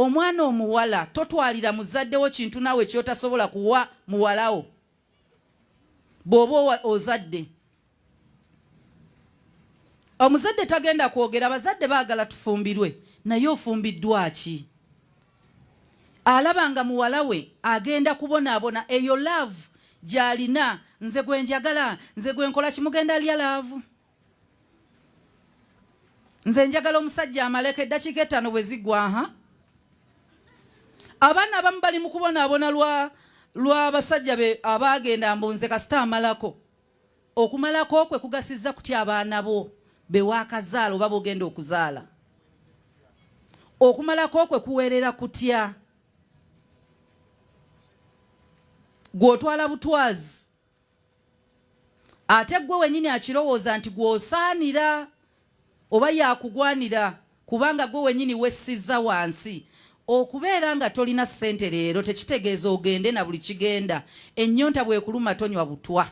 Omwana omuwala totwalira muzadde wo kintu naawe ky'otasobola kuwa muwala wo bw'oba ozadde. Omuzadde tagenda kwogera, abazadde baagala tufumbirwe, naye ofumbiddwa ki? Alaba nga muwala we agenda kubonaabona, eyo love gy'alina, nze gwe njagala, nze gwe nkola kimugenda lya love. Nze njagala omusajja amaleko eddakiika 5 bwe ziggwa. Aha, abaana abamu bali mu kubonaabona lwa basajja be abaagenda mbu nze kasita amalako. Okumalako kwe kugasizza kutya abaana bo be waakazaala oba b'ogenda okuzaala? Okumalako kwe kuweerera kutya? Gw'otwala butwazi, ate gwe wennyini akirowooza nti gw'osaanira oba yakugwanira, kubanga gwe wennyini wessizza wansi. Okubeera nga tolina ssente leero tekitegeeza ogende na buli kigenda. Ennyonta bw'ekuluma tonywa butwa.